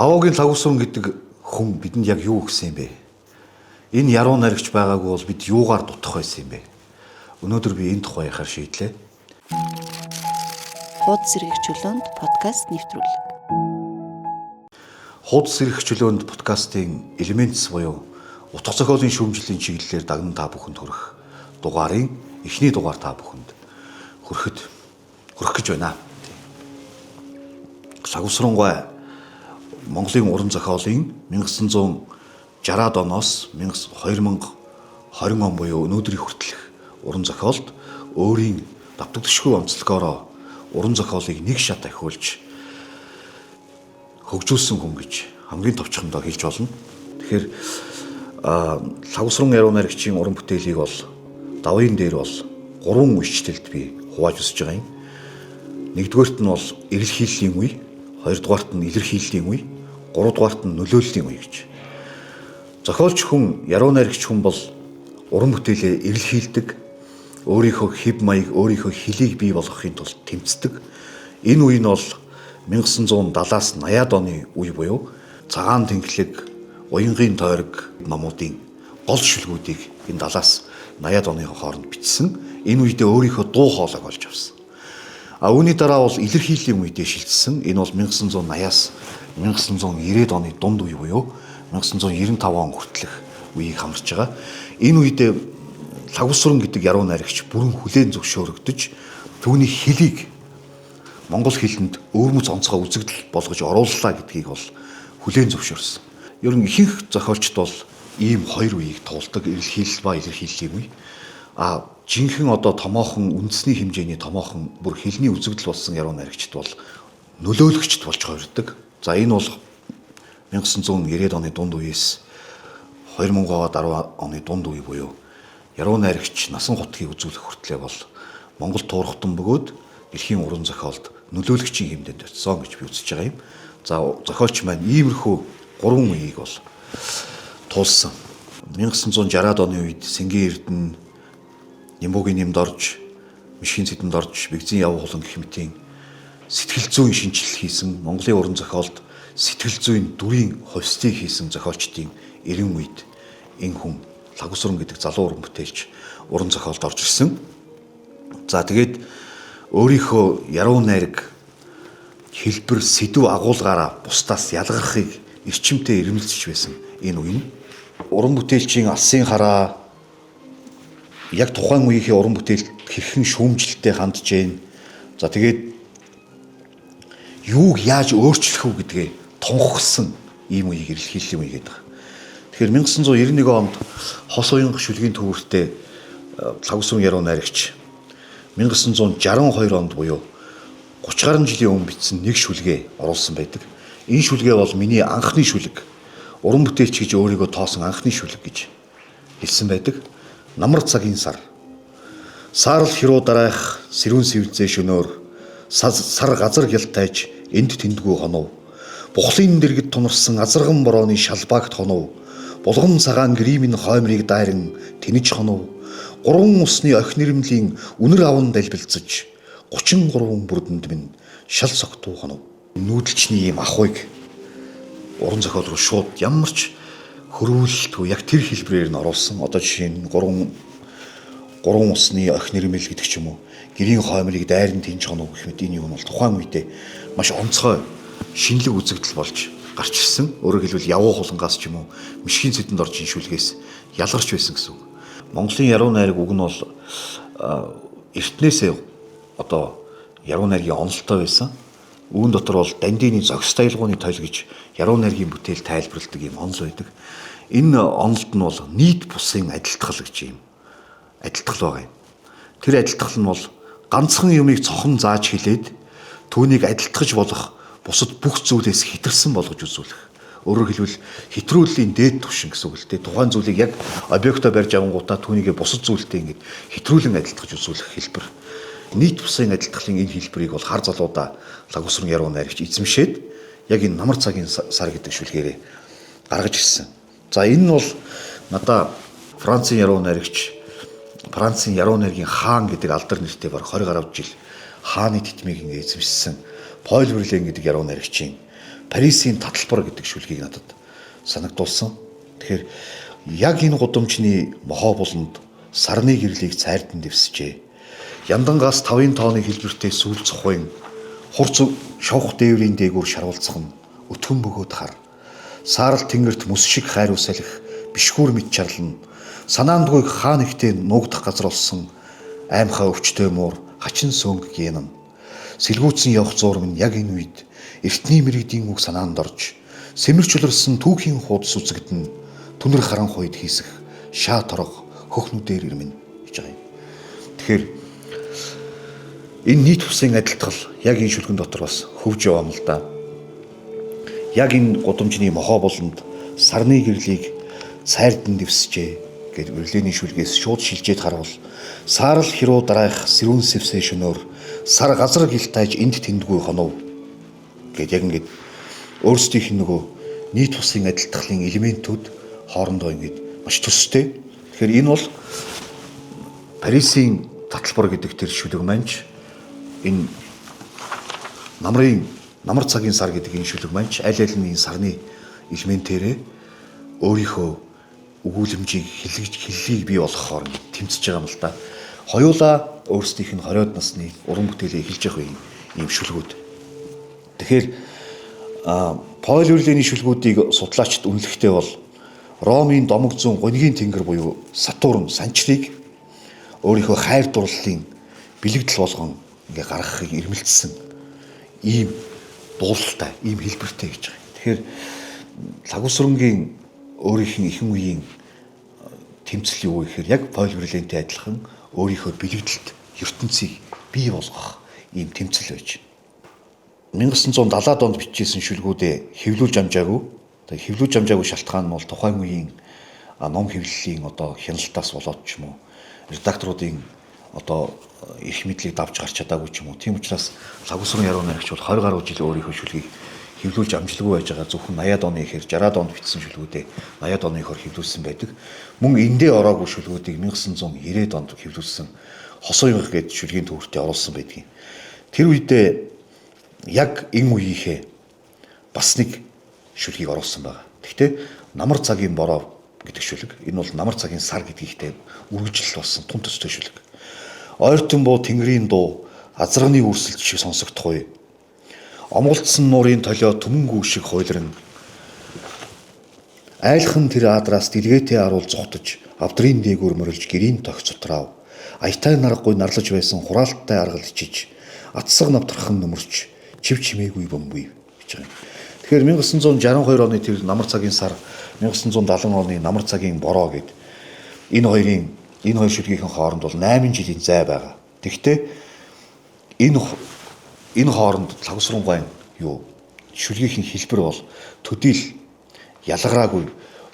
Бавуугийн Лагусрун гэдэг хүн бидэнд яг юу өгсөн юм бэ? Энэ яруу найрагч байгаагүй бол бид юугаар дутах байсан юм бэ? Өнөөдөр би энэ тухай ярихаар шийдлээ. Хуудас сэргийх чөлөөнд подкаст нэвтрүүлэг. Хуудас сэргийх чөлөөнд подкастын Elements буюу утга зохиолын шүүмжлэлийн чиглэлээр дагнан та бүхэнд хүрэх дугаарын эхний дугаар та бүхэнд хүрэх гэж байна. Лагусрунгуй Монголын уран зохиолын 1960-ад оноос 2020 он буюу өнөөдрийн хүртэлх уран зохиолд өөрийн давтагдшгүй онцлогоороо уран зохиолыг нэг шат ахиулж хөгжүүлсэн хүн гэж хамгийн товчхондоо хэлж болно. Тэгэхээр Лагусрун яруу найрагчийн уран бүтээлийг бол давын дээр бол гурван үечлэлд би хувааж үзэж байгаа юм. Нэгдүгээрт нь бол эрэлхийллийн үе, хоёрдугаарт нь илэрхийллийн үе, гуравдугаарт нь нөлөөллийн үе гэж. Зохиолч хүн, яруу найрагч хүн бол уран бүтээлээ эрэлхийлдэг, өөрийнхөө хэв маяг, өөрийнхөө хилийг бий болгохын тулд тэмцдэг. Энэ үе нь бол 1970-аас 80-ад оны үе буюу Цагаан тэнхлэг, Уянгийн тойрог номуудын гол шүлгүүдийг энэ 70-аас 80-ад оны хооронд бичсэн. Энэ үедээ өөрийнхөө дуу хоолойг олж авсан. А үүний дараа бол илэрхийллийн үедээ шилжсэн. Энэ бол 1980-аас 1990-ад оны дунд үе буюу 1995 он хүртэлх үеийг хамарч байгаа. Энэ үедээ Лагусрун гэдэг яруу найрагч бүрэн хүлээн зөвшөөрөгдөж түүний хэлийг монгол хэлэнд өвөрмөц онцгой үзэгдэл болгож орууллаа гэдгийг бол хүлээн зөвшөөрсөн. Ер нь ихэнх зохиолчд бол ийм хоёр үеийг туулдаг: эрэлхийлэл ба илэрхийллийн үе. А жинхэнэ одоо томоохон үндэсний хэмжээний томоохон бүр хэлний үзэгдэл болсон яруу найрагчд бол нөлөөлөгчд болж хувирдаг. За энэ бол 1990-ад оны дунд үеэс 2010 оны дунд үе буюу яруу найрагч насан хутгийг үзүүлэх хүртлээр бол Монгол туурхтан бөгөөд дэлхийн уран зохиолд нөлөөлөгчийн хэмжээнд очсон гэж би үзэж байгаа юм. За зохиолч маань иймэрхүү гурван үеийг бол туулсан. 1960-ад оны үед Сэнгийн Эрдэнэ, Нямбугийн нэмд орж, Мишгийн цэдэнд орж, Бэгзийн яв хулан гэх мэтийн сэтгэл зүйн шинжилэл хийсэн, Монголын уран зохиолд сэтгэл зүйн дүрийн хувьсдыг хийсэн зохиолчдын 90 үед энэ хүн Лагусрун гэдэг залуу уран бүтээлч уран зохиолд орж ирсэн. За тэгээд өөрийнхөө яруу найраг хэлбэр сэдв агуулгаараа бусдаас ялгархыг эрчимтэй ирмэлцэж байсан энэ үе нь уран бүтээлчийн алсын хараа яг тухайн үеийнхээ уран бүтээлд хэрхэн шүүмжлэлтэй хандж гэн. За тэгээд юуг яаж өөрчлөх үү гэдгээ тунхагласан ийм үеийг эрэлхийллийн үе гэдэг. Тэгэхээр 1991 онд хос уянга шүлгийн төвөртөө Лагусрун яруу найрагч 1962 онд буюу 30 гаруй жилийн өмнө бичсэн нэг шүлгээ оруулсан байдаг. Энэ шүлгээ бол миний анхны шүлэг. Уран бүтээлч гэж өөрийгөө тоосон анхны шүлэг гэж хэлсэн байдаг. Намар цагийн сар. Саарл хэрүү дараах сэрүүн сэвэлзээ шөнөөр сар газар гялтайж энд тэндгүү хонов. Бухлын дэргэд тунарсан азарган борооны шалбаагт хонов. Булган цагаан гримийн хоймрыг дайран тэнэж хонов. Гурван усны охин нэрмлийн үнэр аван далбилцаж 33 бүрдэнд минь шал согтуу хонов. Нүүдэлчний ийм ахуйг уран зохиол руу шууд ямар ч хөрвүүлэлтгүй яг тэр хэлбэрээр нь оруулсан. Одоо жишээ нь гурван усны охин нэрмэл гэдэг ч юм уу, гэрийн хоймрыг дайран тэнж хонов гэх мэт энэ юм бол тухайн үедээ маш онцгой шинэлэг үзэгдэл болж гарч ирсэн. Өөрөөр хэлбэл явуу хулангаас ч юм уу, мишгийн цэдэнд орж ин шүлгээс ялгарч байсан гэсэн үг. Монголын яруу найраг үг нь бол эртнээсээ одоо яруу найргийн онолтой байсан. Үүн дотор бол дандины зохис таялгууны тойл гэж яруу найргийн бүтээл тайлбарладаг юм онол байдаг. Энэ онолд нь бол нийт бусын адилтгал гэж юм адилтгал байгаа юм. Тэр адилтгал нь бол ганцхан юмыг цохон зааж хэлээд түүнийг адилтгаж болох бусад бүх зүйлээс хэтэрсэн болгож үзүүлэх. Өөрөөр хэлбэл хэтрүүллийн дээд түвшин гэсэн үг л дээ. Тухайн зүйлийг яг объектоо барьж авангуудаа түүнийгээ бусад зүйлтэй ингэж хэтрүүлэн адилтгаж үзүүлэх хэлбэр. Нийт бусын адилтгалын энэ хэлбэрийг бол хар залуудаа Лагусрун яруу найрагч эзэмшээд яг энэ намар цагийн сар гэдэг шүлгээрээ гаргаж ирсэн. За энэ нь бол надаа Францын яруу найрагч, Францын яруу найргийн хаан гэдэг алдар нэртэй баг 20 гаруй жил хааны тэтмийг ингэ эзэмшсэн Поль Верлен гэдэг яруу найрагчийн Парисын таталбар гэдэг шүлгийг надад санагдуулсан. Тэгэхээр яг энэ гудамжны мохоо буланд сарны гэрлийг цайрдан дэвсжээ. Яндангаас 5-ын тооны хэлбэртэй сүүл цохын хурц шовх дээврийн дээгүүр шарвалцах нь өтгөн бөгөөд хар. Саарал тэнгэрт мөс шиг хайр усалих бишгүүр мэт чарлна. Санаандгүй хаа нэгтээ нуугдах газар болсон аймхаа өвчтөй муур хачин сөнг гэнэн. Сэлгүүцэн явах зуур минь яг энэ үед эртний мэрэгдийн үг санаанд орж сэмэрч улирсан түүхийн хуудас үзэгдэн түнэр харанхуйд хийсэх шаа торго хөхнүүдээр ирмэн гэж байгаа юм. Тэгэхээр энэ нийт хувьсын адилтгал яг энэ шүлгэн дотор бас хөвж яваа юм л да. Яг энэ гудамжны мохоо буланд сарны гэрлийг цайрдан дэвсжээ гэд Верлений шүлгээс шууд шилжээд харвал саарал хэрүү дараах сэрүүн сэвсээ шөнөөр сар газар гэлтайж энд тэндгүй хонов гэд яг ингээд өөрсдийнх нь нөгөө нийт хувьсын адилтгалын элементүүд хоорондоо ингээд маш төстэй. Тэгэхээр энэ бол Парисын таталбар гэдэг тэр шүлэг манж энэ намрын намар цагийн сар гэдэг энэ шүлэг манж аль аль нь энэ сарны элементээрээ өөрийнхөө өгүүлэмжийг хэллэж хэллийг бий болгохоор тэмцэж байгаа юм л да. Хоёулаа өөрсдийнх нь 20-од насны уран бүтээлээ эхэлж явах ийм шүлгүүд. Тэгэхээр Пол Верлений шүлгүүдийг судлаачид үнэлэхдээ бол Ромын домог зүүн гунигийн тэнгэр буюу Сатурн санчрыг өөрийнхөө хайр дурлалын бэлэгдэл болгон ингээ гаргахыг ирмэлцсэн ийм дуулалтай, ийм хэлбэртэй гэж байгаа. Тэгэхээр Лагусрунгийн өөрийнх нь ихэнх үеийн тэмцэл юу гэхээр яг Пол Верлентэй адилхан өөрийнхөө бэлэгдэлт ертөнцийг бий болгох ийм тэмцэл байж. 1970-ад онд бичижсэн шүлгүүдээ хэвлүүлж амжаагүй. Тэгээ хэвлүүлж амжаагүй шалтгаан нь бол тухайн үеийн ном хэвлэлийн одоо хяналтаас болоод ч юм уу редакторуудын одоо эрх мэдлийг давж гарч чадаагүй ч юм уу. Тийм учраас Лагусрын яруу найрагч бол 20 гаруй жил өөрийнхөө шүлгийг хэвлүүлж амжилгүй байж байгаа. Зөвхөн 80-ад оны ихээр 60-ад онд бичсэн шүлгүүдээ 80-ад оны ихор хэвлүүлсэн байдаг. Мөн эндээ ороогүй шүлгүүдийг 1990-ад онд хэвлүүлсэн Хосоо юнх гээд шүлгийн төвөртөө оруулсан байдгийг. Тэр үедээ яг энэ үеийнхээ бас нэг шүлгийг оруулсан байгаа. Гэхдээ намар цагийн бороо гэдэг шүлэг. Энэ бол намар цагийн сар гэдгийгтэй үргэлжлэл болсон тун төстэй шүлэг. Ойртон буу тэнгэрийн дуу азарганы үрсэлт шиг сонсогдох үе. Омголдсон нуурын толио түмэнгүү шиг хуйлран айлхан тэр аадраас дэлгээтэй аруул зугтаж авдрын дээгүүр морилж гэрийн тохь цутрав. Аятай наргагүй нарлаж байсан хураалттай аргал ичиж атсаг навтархан нөмөрч чив чимээгүй бөмбөй гэж байгаа юм. Тэгэхээр 1962 оны тэр намар цагийн сар 1970 оны намар цагийн бороо гэд энэ хоёрын энэ хоёр шүлгийнхэн хооронд бол 8 жилийн зай байгаа. Тэгвэл энэ хооронд Лагусрунгаан юу шүлгийнхэн хэлбэр бол төдийл ялгараагүй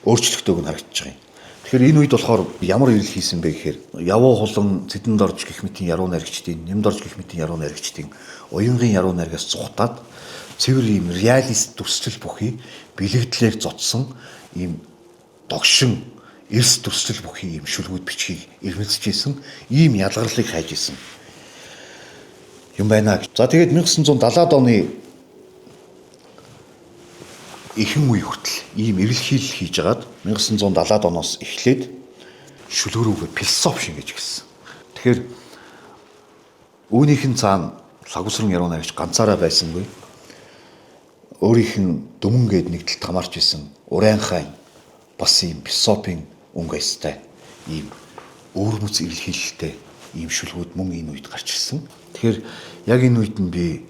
өөрчлөгдөг нь харагдаж байгаа юм. Тэгэхээр энэ үед болохоор ямар ирэл хийсэн бэ гэхээр явуу хулан цэдэнд орж гих мэтийн яруу найрагчдын, нэмд орж гих мэтийн яруу найрагчдын уянгийн яруу найргаас зугатаад цэвэр ийм реалист төсөл бүхий бэлэгдлээр зодсон ийм догшин эрс төсөл бүхий ийм шүлгүүд бичгийг ирмэлцэж исэн ийм ялгарлыг хайж исэн юм байна. За тэгээд 1970-ад оны ихэнх үе хүртэл ийм эрэлхийлэл хийж агаад 1970-ад оноос эхлээд шүлгэрүүгээ философи шингээж эхэлсэн. Тэгэхээр үүнийх нь цаана Лагусрын яруу найрагч ганцаараа байсангүй. Өөрийнх нь дүмэн гээд нэгдэлт хамаарч исэн Урайнхайн бас ийм философийн өнгө аястай ийм өвөрмөц эрэлхийлэлтэй ийм шүлгүүд мөн энэ үед гарч ирсэн. Тэгэхээр яг энэ үед нь би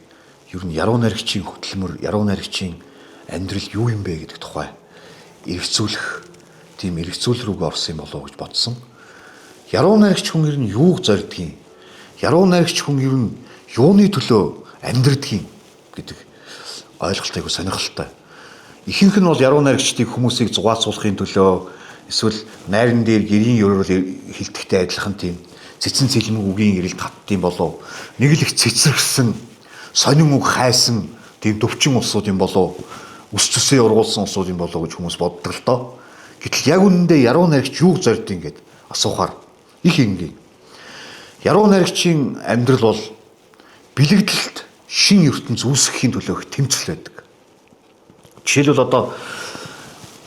ер нь яруу найрагчийн хөтөлмөр, яруу найрагчийн амьдрал юу юм бэ гэдэг тухай эргцүүлэх тийм эргцүүл рүүгээ орсон юм болов уу гэж бодсон. Яруу найрагч хүн ер нь юуг зордгийг, яруу найрагч хүн ер нь юуны төлөө амьдрдгийг гэдэг ойлголт айгу сонирхолтой. Ихэнх нь бол яруу найрагчдыг хүмүүсийг зугаацуулахын төлөө эсвэл найран дээр гэрийн ёроол хилдэхтэй адилхан тийм цэцэн цэлмэг үгийн эрэлт хаттын болов нэг л их цэцэрхсэн сонин үг хайсан тийм төвчин улсууд юм болов өс төсөө ургуулсан улсууд юм болов гэж хүмүүс боддог л доо. Гэтэл яг үнэндээ яруу найрагч юуг зордгийг гээд асуухаар их энгийн. Яруу найрагчийн амьдрал бол бэлэгдэлт шин ертөнц үүсгэхийн төлөөх тэмцэл байдаг. Жишээлбэл одоо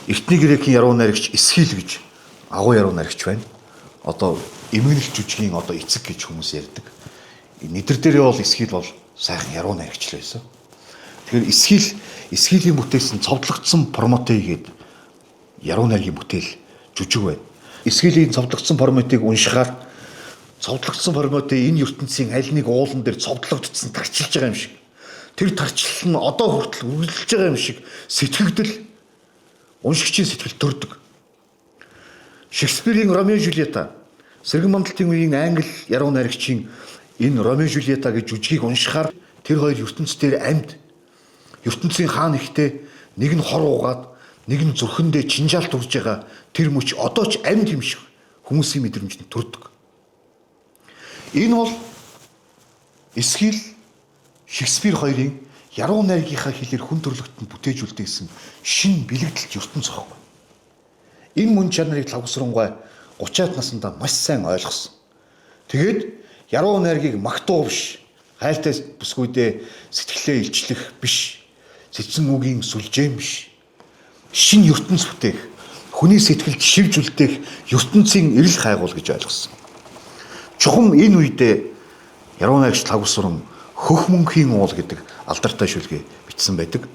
эртний грекийн яруу найрагч Эсхил гэж агуу яруу найрагч байна. Одоо эмгэнэл жүжигийн одоо эцэг гэж хүмүүс ярьдаг. Нэдэр дээрээ бол Эсхил бол сайхан яруу найрагч л байсан. Тэгэхээр Эсхилийн бүтээсэн цовдлогдсон Прометей гээд яруу найргийн бүтээл жүжиг байна. Эсхилийн цовдлогдсон Прометейг уншихаар цовдлогдсон Прометей энэ ертөнцийн аль нэг уулан дээр цовдлогдсон тарчилж байгаа юм шиг. Тэр тарчлал нь одоо хүртэл үргэлжилж байгаа юм шиг сэтгэгдэл уншигчийн сэтгэл төрдөг. Шекспирийн Ромео Жульетта, сэргэн мандалтын үеийн англи яруу найрагчийн энэ Ромео Жульетта гэж жүжигийг уншихаар тэр хоёр ертөнц дээр амьд ертөнцийн хаан ихтэй нэг нь хор уугаад нэг нь зүрхэндээ чинжаалт үрж байгаа тэр мөч одоо ч амьд юм шиг хүмүүсийн мэдрэмжинд төрдөг. Энэ бол Эсхил, Шекспир хоёрын яруу найргийнхаа хэлээр хүн төрлөختөнд бүтээж үлдээсэн шин бэлэгдэлт ертөнц байхгүй. Энэ мөн чанарыг Лагусрангуй 30-аад наснда маш сайн ойлгосон. Тэгээд яруу найргийг магтуу биш, хайртай бүсгүйдээ сэтгэлээ илчлэх биш, цэцэн үгийн сүлжээн биш. Шин ертөнц бүтээх, хүний сэтгэлд шивж үлдээх ертөнцийн эрэл хайгуул гэж ойлгосон. Чухам энэ үедээ яруу найрагч Лагусран Хөх мөнхийн уул гэдэг алдартай шүлгээ бичсэн байдаг.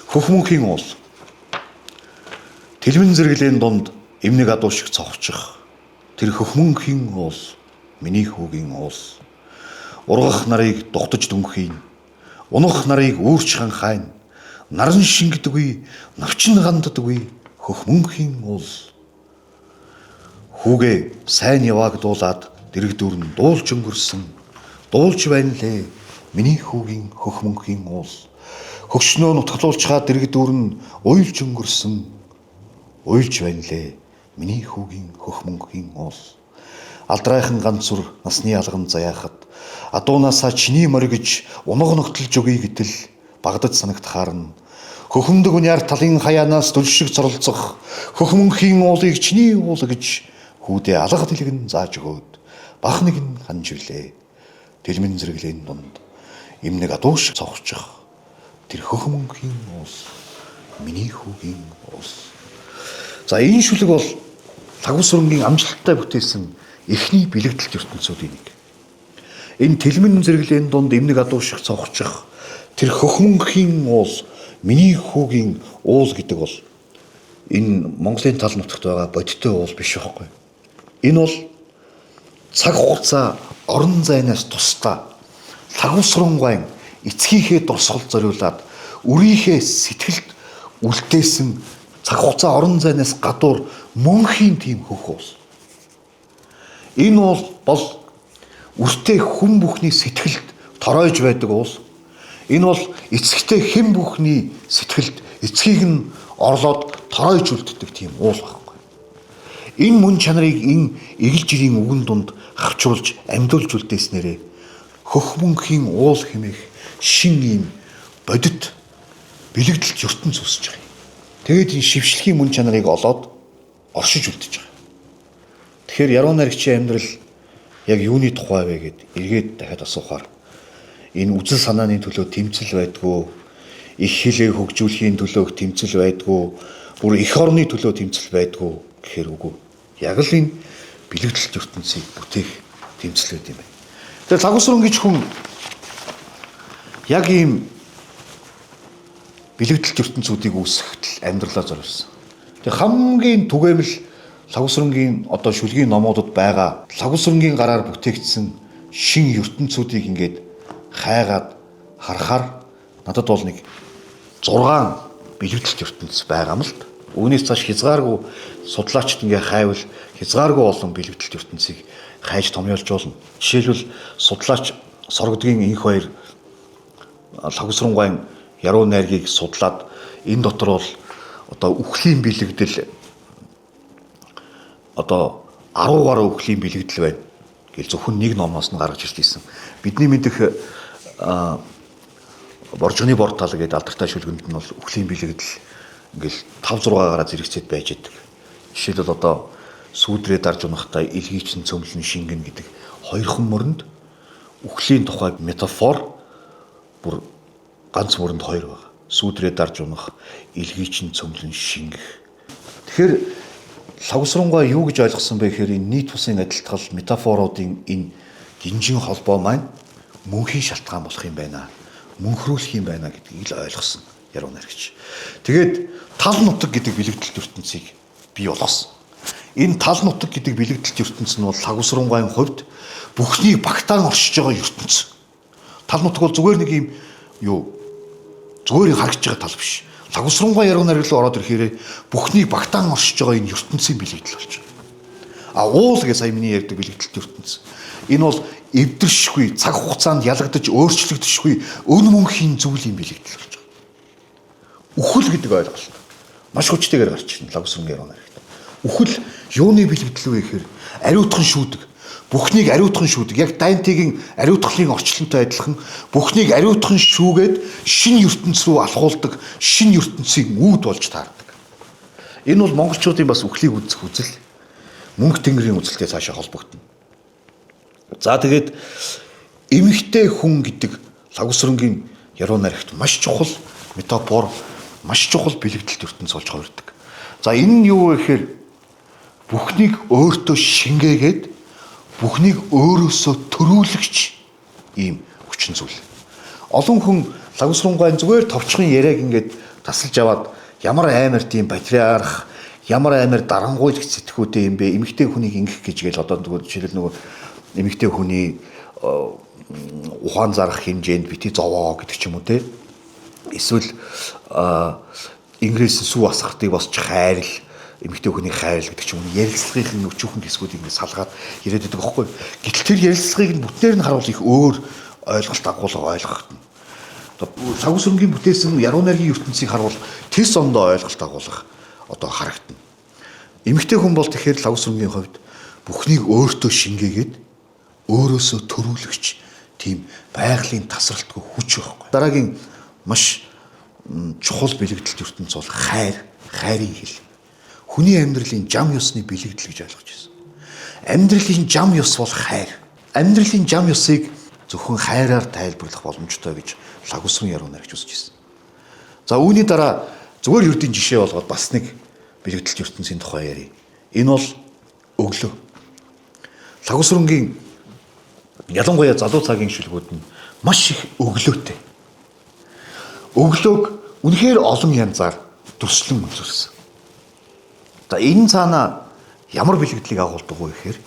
Хөх мөнхийн уул. Тэлмэн зэрэглээн дунд эмнэг адуу шиг цовчих. Тэр хөх мөнхийн уул миний хүүгийн уул. Ургах нарыг дугтаж дүнхийн. Унах нарыг үүрч ханхайн. Наран шингэдэггүй, навчин ганддаггүй хөх мөнхийн уул. Хүүгээ сайн явааг дуулаад дэрэгдүүр нь дуулж өнгөрсөн. Дуулж байна лээ миний хүүгийн хөх мөнхийн уул. Хөгшнөө нутгалуулчхаа дэрэгдүүр нь уйлж өнгөрсөн. Уйлж байна лээ миний хүүгийн хөх мөнхийн уул. Алдрайхан ганц сүр насны алган заяахад адуунаасаа чиний моригж унаг ногтолж өгье гэтэл багадад санагдахаар нь хөхөмдөг үняар талын хаяанаас дүлшиг зоролцох хөх мөнхийн уулыг чиний уул гэж хүүдээ алга дэлгэн зааж өгөөд бах нэг нь ханж ирлээ. Тэлмэн зэрэглээн дунд эмнэг адуу шиг цовчих тэр хөх мөнхийн уул миний хүүгийн уул. За энэ шүлэг бол Лагусрунгийн амжилттай бүтээсэн эхний бэлэгдэлт ертөнцүүдийн нэг. Энэ тэлмэн зэрэглээн дунд эмнэг адуу шиг цовчих тэр хөх мөнхийн уул миний хүүгийн уул гэдэг бол энэ Монголын тал нутагт байгаа бодиттой уул биш байхгүй. Энэ бол цаг хугацаа орон зайнаас тусдаа Лагусрунгайн эцгийнхээ дурсгал зориулаад үрийнхээ сэтгэлд үлдээсэн цаг хугацаа орон зайнаас гадуур мөнхийн тийм хөх уул. Энэ уул бол үртээ хүн бүхний сэтгэлд торойж байдаг уул. Энэ бол эцэгтэй хэн бүхний сэтгэлд эцгийг нь орлоод торойж үлддэг тийм уул байхгүй. Энэ мөн чанарыг энэ эгэл жирийн үгэн дунд хавчруулж амьдуулж үлдээснээрээ хөх мөнхийн уул хэмээх шин ийм бодит бэлэгдэлт ертөнц үүсэж байгаа юм. Тэгээд энэ шившлэгийн мөн чанарыг олоод оршиж үлдэж байгаа. Тэгэхээр яруу найрагчийн амьдрал яг юуны тухай вэ гэд эргээд дахиад асуухаар энэ үзэл санааны төлөө тэмцэл байдгүй, их хилээ хөгжүүлэхийн төлөөх тэмцэл байдгүй, бүр эх орны төлөө тэмцэл байдгүй гэхээр үгүй. Яг л энэ бэлэгдэлт ертөнцийг бүтээх тэмцэл байд юм байна. Тэгэхээр Лагусрун гэж хүн яг ийм бэлэгдэлт ертөнцүүдийг үүсгэхэд амьдралаа зориулсан. Тэгээ хамгийн түгээмэл Лагусрунгийн одоо шүлгийн номуудад байгаа Лагусрунгийн гараар бүтээгдсэн шин ертөнцүүдийг ингээд хайгаад харахаар надад бол нэг 6 бэлэгдэлт ертөнц байгаа юм л д. Үүнээс цааш хязгааргүй судлаачид ингээ хайвал хязгааргүй олон бэлэгдэлт ертөнцийг хайж томьёолж болно. Жишээлбэл судлаач Сорогдгийн инх хоёр Лагусрунгайн яруу найргийг судлаад энэ дотор бол одоо үхлийн бэлэгдэл одоо 10 гаруй үхлийн бэлэгдэл байна гэл зөвхөн нэг номоос нь гаргаж ирж ирсэн. Бидний мэдэх Боржгоны бор тал гэдэг алдартай шүлгэнд нь бол үхлийн бэлэгдэл ингээл 5 6 гараа зэрэгцээд байж идэг. Жишээлбэл одоо сүүдрээ дарж унахдаа илгийчин цөмлөн шингэн гэдэг хоёрхан мөрөнд үхлийн тухай метафор бүр ганц мөрөнд хоёр байгаа. сүүдрээ дарж унах, илгий чин цөмлөн шингэх. Тэгэхээр Лхагвасрунгаа юу гэж ойлгосон бэ гэхээр энэ нийт бусын адилтгал метафоруудын энэ гинжин холбоо маань мөнхийн шалтгаан болох юм байна. Мөнхрүүлэх юм байна гэдгийг л ойлгосон яруу найрагч. Тэгээд тал нутаг гэдэг бэлэгдэлт ертөнцийг бий болгосон. Энэ тал нутаг гэдэг бэлэгдэлт ертөнц нь бол Лхагвасрунгаын хувьд бүхнийг багтаан оршиж байгаа ертөнц. Тал нутаг бол зүгээр нэг юм юу зүгээр харагдж байгаа тал биш. Лхагвасрунгаа яруу найраг руу ороод ирэхээр бүхнийг багтаан оршиж байгаа энэ ертөнцийн бэлэгдэл болж байгаа. А уул гэж сая миний ярьдаг бэлэгдэлт ертөнц. Энэ бол эвдэршгүй, цаг хугацаанд ялагдаж өөрчлөгдөшгүй өн мөнхийн зүйлийн бэлэгдэл болж байгаа. Үхэл гэдэг ойлголт маш хүчтэйгээр гарч ирнэ Лхагвасрунгийн яруу найрагт. Үхэл юуны бэлэгдэл вэ гэхээр ариутхан шүүдэг. Бүхнийг ариутхан шүүдэг. Яг Дантегийн ариутгалын орчлонтой адилхан бүхнийг ариутхан шүүгээд шинэ ертөнц рүү алхуулдаг, шинэ ертөнцийн үүд болж таардаг. Энэ бол монголчуудын бас үхлийг үзэх үзэл, мөнх тэнгэрийн үзэлтэй цаашаа холбогдно. За тэгээд эмэгтэй хүн гэдэг Лхагвасрунгийн яруу найрагт маш чухал метафор, маш чухал бэлэгдэлт ертөнц болж хувирдаг. За энэ нь юу вэ гэхээр бүхнийг өөртөө шингээгээд бүхнийг өөрөөсөө төрүүлэгч ийм хүчин зүйл. Олон хүн Лхагвасрунгаан зүгээр товчхон яриаг ингээд тасалж аваад ямар аймар тийм патриарх, ямар аймар дарангуйлах сэтгүүтэй юм бэ? Эмэгтэй хүнийг ингэх гэж гээл одоо жишээлбэл нөгөө эмэгтэй хүний ухаан зарах хэмжээнд бити зовоо гэдэг ч юм уу те. Эсвэл Инглис сүү асгартыг босч хайрл, эмэгтэй хүний хайрл гэдэг ч юм уу ярилцлагын өчүүхэн хэсгүүдийг ингээд салгаад яриад байдаг аахгүй. Гэтэл тэр ярилцлагыг нь бүтнээр нь харуул их өөр ойлголт агуулга ойлгогдно. Лхагвасрунгийн бүтээсэн яруу найргийн ертөнцийг харуул тэс ондоо ойлголт агуулга одоо харагдана. Эмэгтэй хүн бол тэгэхээр Лхагвасрунгийн хувьд бүхнийг өөртөө шингээгээд өөрөөсөө төрүүлэгч тийм байгалийн тасралтгүй хүч байхгүй. Дараагийн маш чухал бэлэгдэлт ертөнц бол хайр, хайрын хэл. Хүний амьдралын жам ёсны бэлэгдэл гэж ойлгож байсан. Амьдралын жам ёс бол хайр. Амьдралын жам ёсыг зөвхөн хайраар тайлбарлах боломжтой гэж Лхагвасрун яруу найрагч үзэж байсан. За үүний дараа зүгээр ердийн жишээ болгоод бас нэг бэлэгдэлт ертөнцийн тухай ярив. Энэ бол өглөө. Лхагвасрунгийн ялангуяа залуу цагийн шүлгүүд нь маш их өглөөтэй. Өглөөг үнэхээр олон янзаар дүрслэн өнцөрсөн. За энэ цаана ямар бэлэгдлийг агуулдаг вэ гэхээр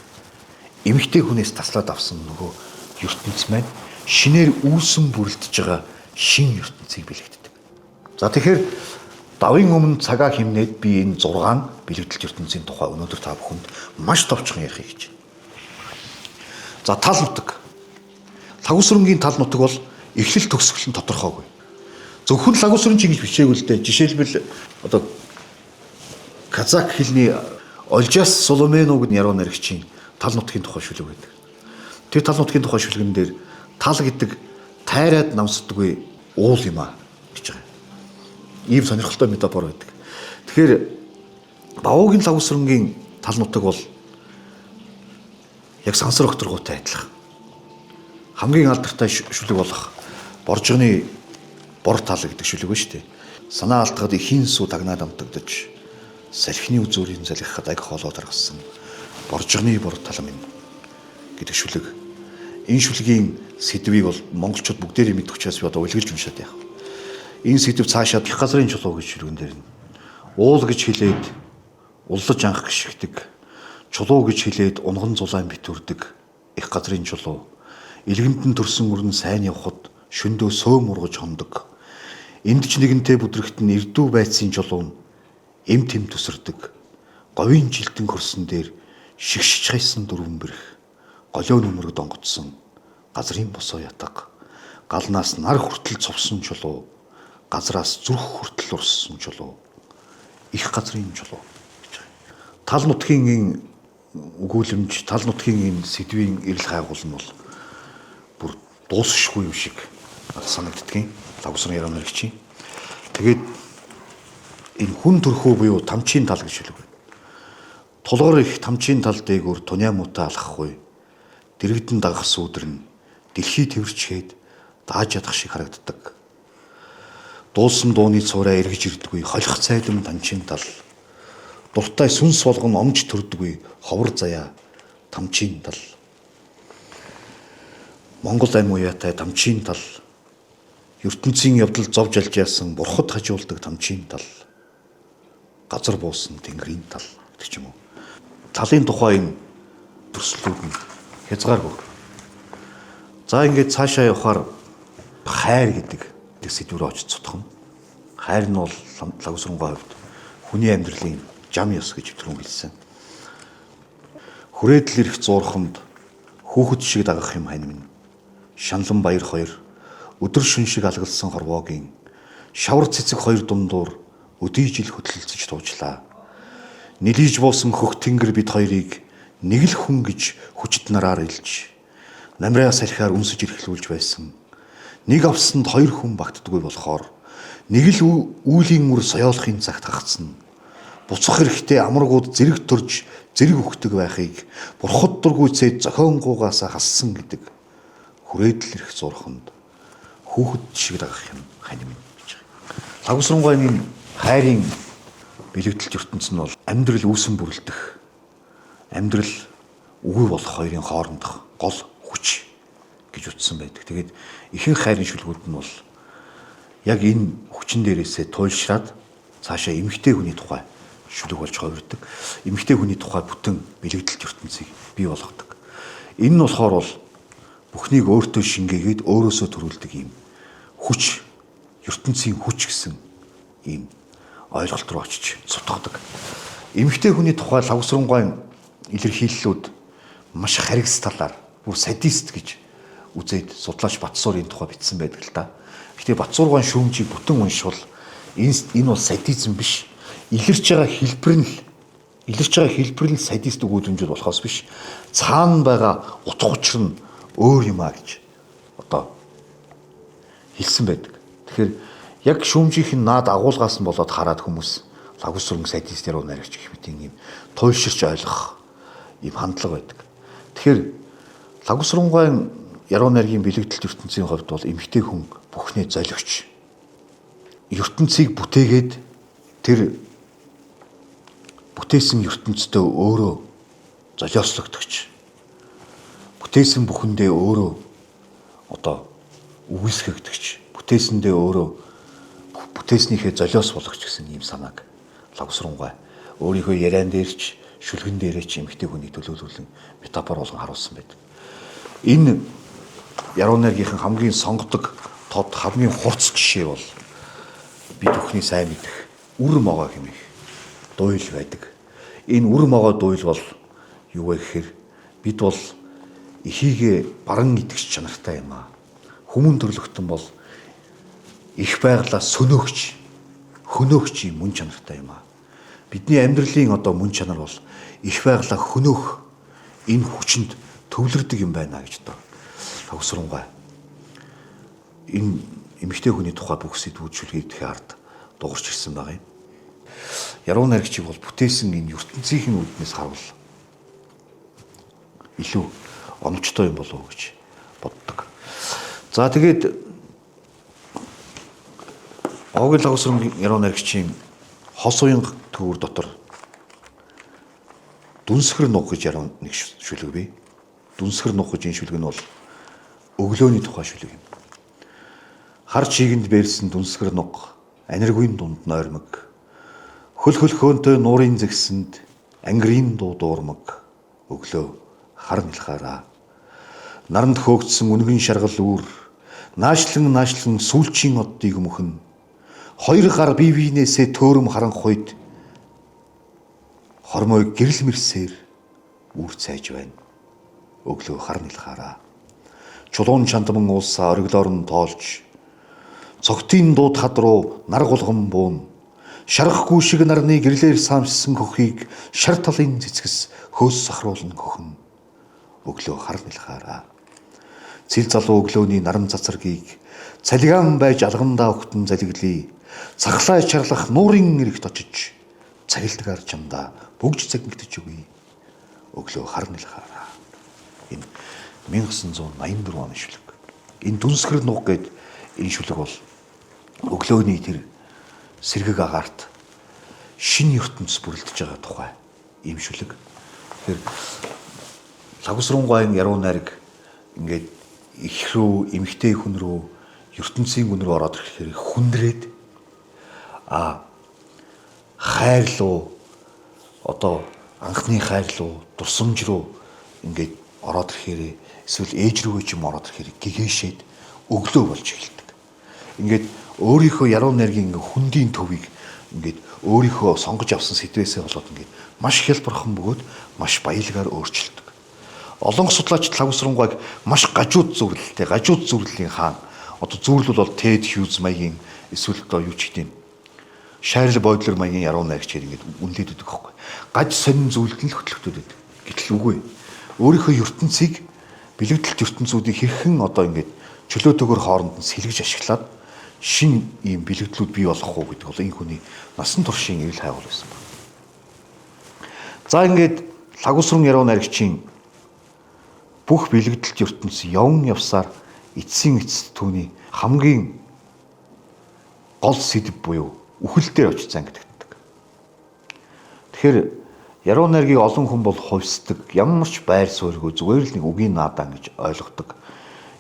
эмэгтэй хүнээс таслаад авсан нөгөө ертөнц маань шинээр үүсэн бүрэлдэж байгаа шин ертөнцийг бэлэгддэг. За тэгэхээр давын өмнө цагаа хэмнээд би энэ 6 бэлэгдэлт ертөнцийн тухай өнөөдөр та бүхэнд маш товчхон ярихыг гэж. За тал нутаг. Лхагвасрунгийн тал нутаг бол эхлэл төгсгөл нь тодорхойгүй. Зөвхөн Лхагвасрун ч ингэж бичээгүй л дээ. Жишээлбэл одоо казак хэлний Олжас Соломенов гэдэг яруу найрагчийн тал нутгийн тухай шүлэг байдаг. Тэр тал нутгийн тухай шүлгэн дээр тал гэдэг тайраад намсдаггүй уул юм а гэж байгаа. Ийм сонирхолтой метафор байдаг. Тэгэхээр Бавуугийн Лхагвасрунгийн тал нутаг бол яг сансар огторгуутай адилхан. Хамгийн алдартай шүлэг болох Боржгоны бор тал гэдэг шүлэг ба шүү дээ. Санаа алдахад ихийн сүү тагнаад амтагдаж салхины үзүүрийн залхихад аг хоолой таргасан Боржгоны бор тал минь гэдэг шүлэг. Энэ шүлгийн сэдвийг бол монголчууд бүгдээрээ мэдэх учраас би одоо үлгэлж уншаад яах. Энэ сэдв цаашаа их газрын чулуу гэж шүлгэн дээр нь уул гэж хэлээд уллаж анх гიშгдэг, чулуу гэж хэлээд унган зулаан битүүрдэг их газрын чулуу. Илгэндэн төрсөн өрн сайн явхад шөндөө сөөм ургаж хондог. Энд ч нэгэнтэй бүдрэгт нь эрдүү байцсын чулуу нь эм тэм төсөрдөг. Говийн жилтэн хөрсөн дээр шигшиж хайсан дөрвөн бэрх, голио нүмерэг донгоцсон газрын босоо ятга, галнаас нар хүртэл цовсон чулуу, газраас зүрх хүртэл урссан чулуу, их газрын чулуу гэж байгаа. Тал нутгийн энэ өгүүлэмж, тал нутгийн энэ сэдвийн эрэл хайгуул нь бол бүр дуусшгүй юм шиг санагддгийн. Лхагвасрун яруу найрагчийн. Тэгээд энэ хүн төрхөө буюу тамчийн тал гэж шүлэг байна. Тулгар их тамчийн тал дээгүүр туняа муутай алхахгүй. Дэрэгдэн дагах сүүдэр нь дэлхий тэрчгээд дааж ядах шиг харагддаг. Дуулсан дууны цуурай эргэж ирдэггүй холих цайлам данчин тал. Дуртай сүнс болгон омж төрдөггүй ховор заяа тамчийн тал. Монгол ам уяатай тамчийн тал. ертөнцийн явдал зовж алж яасан бурхад хажуулдаг тамчийн тал. Газар буусан тэнгэрийн тал гэдэг ч юм уу. Талын тухай энэ төслүүд нь хязгааргүй. За ингээд цаашаа явахаар хайр гэдэг сэдв рүү очиж цутгах нь. Хайр нь бол Лагусрангой хувьд хүний амьдралын жам ёс гэж түрүүн хэлсэн. Хүрээдл ирэх зуурханд хүүхэд шиг дагах юм хань минь. Шаналн баяр хоёр өдөр шөн шиг алгалсан хорвоогийн шавар цэцэг хоёр дундуур өдий жил хөдөлцөж туужлаа. Нэлийж буусан хөх тэнгэр бид хоёрыг нэг л хүн гэж хүчит нараар илж намраа салхиар үнсэж эрхлүүлж байсан. Нэг авсанд хоёр хүн багтдаггүй болохоор нэг л үүлийн үр соёолохын цагт хагацна. Буцах хэрэгтэй амаргууд зэрэг төрж зэрэг өгдөг байхыг бурхад дургүйцээд зохионгуугаасаа хассан гэдэг хүрээдл ирэх зурханд хүүхэд шиг дагах юм хань минь гэж байгаа. Лагусрангойн хайрын бэлэгдэлт ертөнц нь бол амьдрал үүсэн бүрэлдэх, амьдрал үгүй болох хоёрын хоорондох гол хүч гэж утсан байдаг. Тэгээд ихэнх хайрын шүлгүүд нь бол яг энэ хүчин дээрээсээ туйлшраад цаашаа эмэгтэй хүний тухай шүлэг болж хувирдаг. Эмэгтэй хүний тухай бүтэн бэлэгдэлт ертөнцийг бий болгодог. Энэ нь болохоор бол бүхнийг өөртөө шингээгээд өөрөөсөө төрүүлдэг юм хүч, ертөнцийн хүч гэсэн ийм ойлголт руу очиж сутгадаг. Эмэгтэй хүний тухай Лагусрангойн илэрхийллүүд маш харигс талаар бүр садист гэж үзээд судлаач Батсуур энэ тухай бичсэн байдаг л да. Гэтэ Батсуургаан шүүмжийг бүтэн уншвал энэ бол садизм биш. Илэрч байгаа хэлбэр нь илэрч байгаа хэлбэр нь садист өгүүлэмжүүд болохоос биш. Цаана байгаа утга учир нь өөр юм а гэж одоо хэлсэн байдаг. Тэгэхээр яг шүүмжийнх нь наад агуулгаас нь болоод хараад хүмүүс Лагусран садист яруу найрагч гэх мэт ийм туйлширч ойлгох ийм хандлага байдаг. Тэгэхээр Лагусрангойн яруу найргийн бэлэгдэлт ертөнцийн хувьд бол эмэгтэй хүн бүхнээ золигч. ертөнцийг бүтээгээд тэр бүтээсэн ертөнцтэй өөрөө золиослогдогч. Бүтээсэн бүхэндээ өөрөө одоо үгүйсгэгдэгч. Бүтээсэндээ өөрөө бүтээснийхээ золиос болгоч гэсэн ийм санааг Лагусрангой өөрийнхөө яриан дээр ч шүлгэн дээрээ ч эмэгтэй хүнийг төлөөлүүлэн метафор болгон харуулсан байдаг. Энэ яруу найргийнхан хамгийн сонгодог тод хамгийн хурц жишээ бол бид бүхний сайн мэдэх үр могой хэмээх дуйл байдаг. Энэ үр могой дуйл бол юу вэ гэхээр бид бол эхийгээ баран итгэж чанартай юм аа. Хүмүүн төрлөختөн бол их байглаа сөнөөгч, хөнөөгч юм мөн чанартай юм аа. Бидний амьдралын одоо мөн чанар бол их байглаа хөнөөх энэ хүчинд төвлөрдөг юм байна гэж одоо Лагусрангой энэ эмэгтэй хүний тухай бүх сэдвүүд шүлгийг ард дуурч ирсэн байгаа юм. Яруу найрагчийг бол бүтээсэн энэ ертөнцийн үүднээс харуул илүү оновчтой юм болов уу гэж боддог. За тэгээд Гогийн Лагусран яруу найрагчийн хос уян төвөр дотор дүнсгэр нуг гэж яруу нэг шүлэг бий. Дүнсгэр нуг гэж энэ шүлэг нь бол өглөөний тухай шүлэг юм. Хар чигэнд бэрсэн дүнсгэр нуг аниргүйн дунд нойрмог. Хөл хөлхөөнтэй нуурын зэгсэнд ангирын дуу дуурмаг өглөө хар нэлхаараа. Наранд хөөгдсөн үнгэн шаргал үүр наашлан наашлан сүүлчийн оддыг мөхөн. Хоёр гар бие биенээсээ төөрөм харанхуйд хормой гэрэл мэрсээр үр цайж байна. Өглөө хар нэлхаараа. Чулуун чандман уулсаа ориглоор нь тоолж цогтын дууд хад руу нар гулган буун. Шарахгүй шиг нарны гэрлээр саамссан хөхийг шар талын цэцгэс хөөс сахруулна хөхөн. Өглөө хар нэлхаараа. Цэл залуу өглөөний наран цацрагийг цалигаан байж алгандаа өгтөн залиглий. Цахлаа чарлах нуурын эрэгт очиж цагилдгаар чамдаа бөгж цагигдэж өгье. Өглөө хар нэлхаараа. Энэ 1984 оны шүлэг. Энэ дүнсгэр нуг гээд энэ шүлэг бол Өглөөний тэр сэргэг агаарт шинэ ертөнц бүрэлдэж байгаа тухай ийм шүлэг. Тэгэхээр Лагусрунгаан яруу найраг ингээд их рүү, эмэгтэй хүн рүү, ертөнцийн хүн рүү ороод ирэхээр хүндрээд хайр руу, одоо анхны хайр руу, дурсамж руу ингээд ороод ирэхээр эсвэл ээж рүүгээ ч юм ороод ирэхээр гэгээшээд өглөө болж эхэлдэг. Ингээд өөрийнхөө яруу найргийн ингээд хүндийн төвийг ингээд өөрийнхөө сонгож авсан сэдвээсээ болоод ингээд маш хялбархан бөгөөд маш баялгаар өөрчилдөг. Олон судлаачид Лагусрунгааг маш гажууд зүрлэлтэй, гажууд зүрлэлийн хаан. Одоо зүрлэл бол Тед Хьюз маягийн эсвэл одоо юу ч гэдэм Шарл Бодлер маягийн яруу найрагчаар ингээд үнэлээд өгдөг байхгүй. Гаж сонин зүйлд нь л хөтлөгдөд байдаг. Гэтэл үгүй. Өөрийнхөө ертөнцийг, бэлэгдэлт ертөнцүүдийг хэрхэн одоо ингээд чөлөөтэйгээр хооронд нь сэлгэж ашиглаад шин ийм бэлэгдлүүд бий болох уу гэдэг бол энэ хүний насан туршийн эрэл хайгуул байсан байна. За ингээд Лагусрун яруу найрагчийн бүх бэлэгдэлт ертөнц явн явсаар эцсийн эцэст түүний хамгийн гол сэдэв буюу үхэл дээр очиж зангидагддаг. Тэгэхээр яруу найргийг олон хүн бол хувьсдаг, ямар ч байр суурьгүй зүгээр л нэг үгийн наадаа гэж ойлгодог.